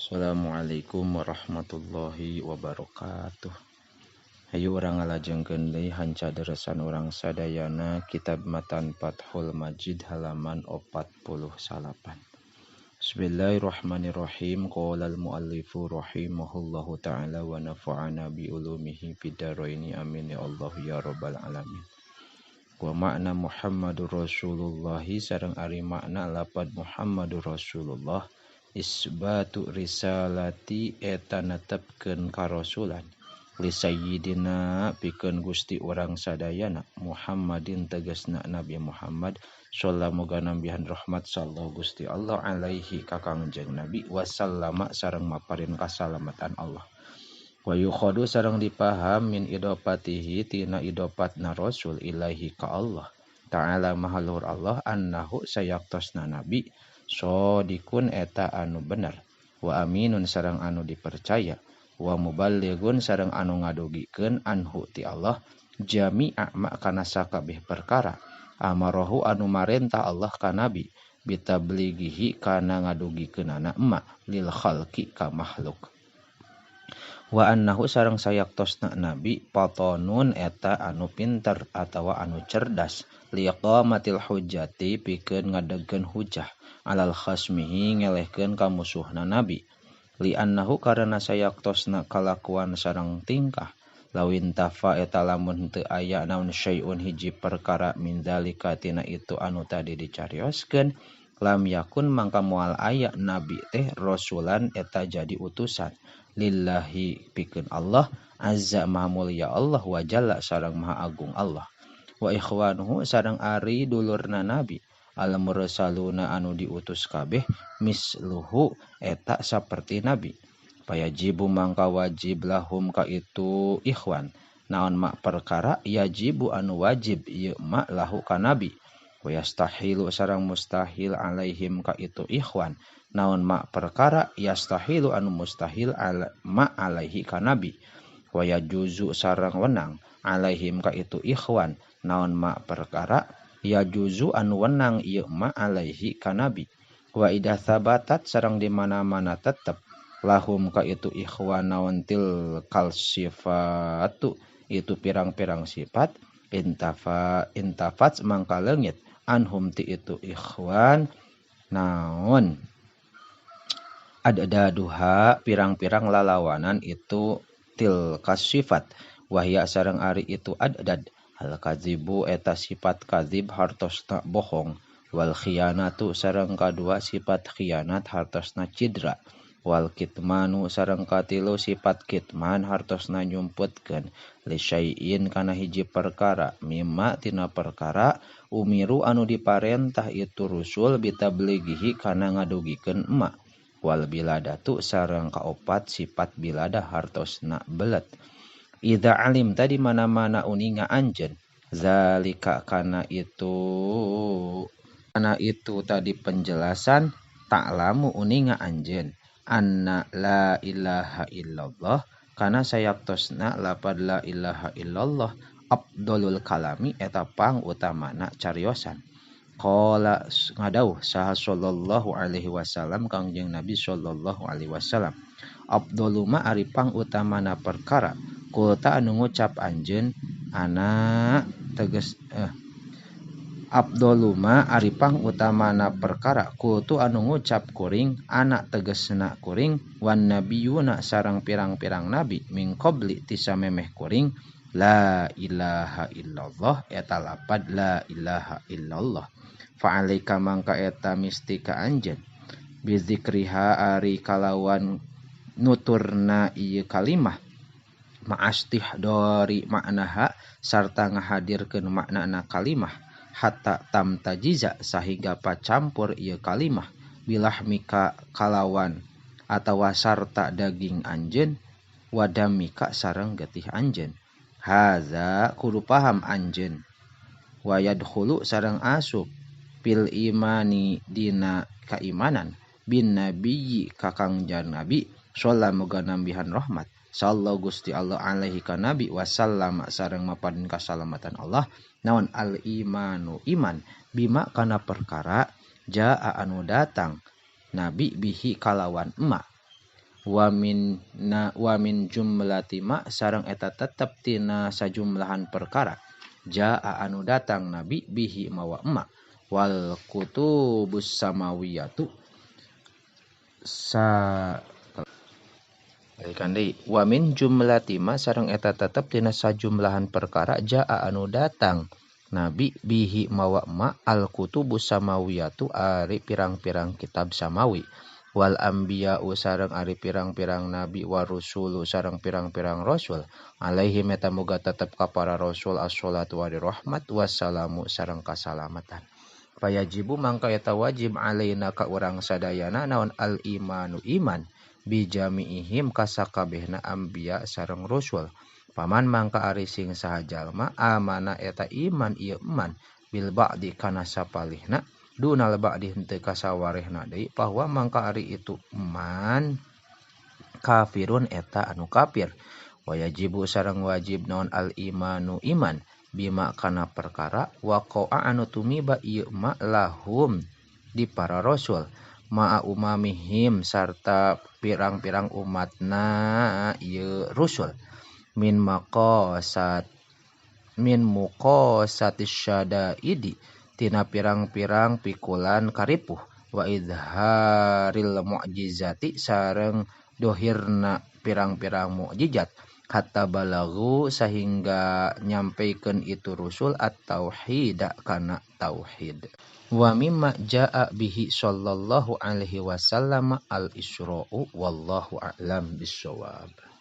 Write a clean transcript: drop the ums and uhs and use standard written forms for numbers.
Assalamualaikum warahmatullahi wabarakatuh. Hayu urang ngalajengkeun deui hanca deresan urang sadayana kitab Matan Fathul Majid halaman 49. Bismillahirrahmanirrahim. Qala al-muallifu rahimahullahu ta'ala wa nafa'ana bi ulumihi fid dharaini amin ya Allah ya rabbal alamin. Wa makna Muhammadur Rasulullah sareng ari makna lapad Muhammadur Rasulullah isbatu risalati eta netepkeun karasulan li sayyidina pikeun Gusti urang sadayana Muhammadin tegasna Nabi Muhammad sallallahu muga nambihan rahmat sallallahu Gusti Allah alaihi ka Kangjeng Nabi wasallama sareng maparin kasalamatan Allah. Wa yukhadu sareng dipaham min idopatihi tina idopatna rasul ilaihi ka Allah ta'ala maha luhur Allah annahu sayaktosna Nabi sodikun eta anu bener wa aminun sareng anu dipercaya wa muballighun sareng anu ngadugikeun anhu ti Allah jami'a ma kana sakabeh perkara amarahu anu marentah Allah ka Nabi bitablighihi kana ngadugikeunana emma lil khalqi ka makhluk. Wa annahu sareng sayaktosna Nabi patonun eta anu pinter atawa anu cerdas liqamatil hujjati pikeun ngadegkeun hujah alal khasmihi ngelehkeun ka musuhna Nabi li annahu karena sayaktosna kalakuan sareng tingkah lawin tafa eta lamun teu aya naon syai'un hiji perkara min zalika tina itu anu tadi dicarioskeun lam yakun mangka moal aya Nabi teh rasulan eta jadi utusan lillahi pikeun Allah azza maha mulia Allah wa jalla sareng maha agung Allah wa ikhwanuhu sareng ari dulurna Nabi al mursaluna anu diutus kabeh misluhu eta saperti Nabi payajibu mangka wajib lahum ka itu ikhwan naon mak perkara yajibu anu wajib ieu mak lahu ka Nabi wa yastahilu sareng mustahil alaihim ka itu ikhwan naon mak perkara yastahilu anu mustahil ala, ma alaihi ka Nabi wa yajuzu sareng wenang alaihim ka itu ikhwan naon mak perkara yajuzu anu wenang ieu ma alaihi ka Nabi wa idza thabatat sareng di mana-mana tetep lahum ka itu ikhwan naon tilkal sifatu itu pirang-pirang sifat intafa intafat mangka leungit anhum ti itu ikhwan naon ada duha pirang-pirang lalawanan itu tilka sifat wahya sareng ari itu adad al kadzibu eta sifat kadzib hartosna bohong wal khianatu sareng kadua sifat khianat hartosna cidra wal kitmanu sareng katilu sifat kitman hartosna nyumputkeun li syai'in kana hiji perkara mimma tina perkara umiru anu diparentah itu rusul bitablighihi kana ngadugikeun emma wal biladatu sareng kaopat sifat biladah hartosna belet. Idza alim tadi mana-mana uninga anjeun zalika kana itu tadi penjelasan ta'lamu uninga anjeun anna la ilaha illallah kana sayaktosna lapad la ilaha illallah afdalul kalami eta pang utamana cariosan. Qala ngadauh saha sallallahu alaihi wasallam Kangjeng Nabi sallallahu alaihi wasallam afdalu ma ari pang utamana perkara kulta anu ngucap anjeun ana tegas afdalu ma ari pang utamana perkara kultu anu ngucap kuring ana tegasna kuring wan nabiyuna sareng pirang-pirang nabi min qabli ti samemeh kuring la ilaha illallah eta lapad la ilaha illallah fa alaika mangka eta mistika anjeun bizikriha ari kalawan nuturna ieu kalimah ma'astihdori maknaha sarta ngahadirkeun maknana kalimah hatta tamtajiza sahingga pacampur ieu kalimah bilahmika kalawan atawa sarta daging anjeun wadamika sareng getih anjeun haza kudu paham anjeun wa yadkhulu sareng asup fil imani dina kaimanan bin nabiyyi ka Kangjeng Nabi sallallahu muga nambihan rahmat sallallahu Gusti Allah alaihi ka Nabi wasallama sareng mapadin kasalamatan Allah naon al imanu iman bima kana perkara jaa anu datang Nabi bihi kalawan emma Wa min na wa min jumlati ma sareng eta tetep tina sajumlahan perkara jaa anu datang nabi bihi mawa emma wal kutubus samawiyatu sa balikan deui wa min jumlati ma sareng eta tetep tina sajumlahan perkara jaa anu datang nabi bihi mawa ma al kutubus samawiyatu ari pirang-pirang kitab samawi wal anbiya sareng ari pirang-pirang nabi wa rusulu sareng pirang-pirang rasul alaihi meta muga tetep ka para rasul assalatu wa rahmat wassalamu sareng kasalamatan. Fayajibu mangka eta wajib alaina ka urang sadayana naon al imanu iman bijamiihim kasakabehna anbiya sareng rasul. Paman mangka ari sing saha jalma amana eta iman ieu iman bil ba'di kana sapalihna dunal ba'di henteu kasawarehna deui bahwa mangka ari itu iman kafirun eta anu kafir. Wayajibu sareng wajib naon al imanu iman bima kana perkara waqa'a anu tumiba ieu ma lahum di para rasul ma'a umamihim sarta pirang-pirang umatna ieu rusul min maqasat min muqasatis syadaidi tina pirang-pirang pikulan karipuh wa idharil mu'jizati sareng dohirna pirang-pirang mukjizat hatta balagu sehingga nyampaikan itu rusul at-tauhid kana tauhid. Wa mimma jaa bihi sallallahu alaihi wasallam al-isra'u wallahu a'lam bissawab.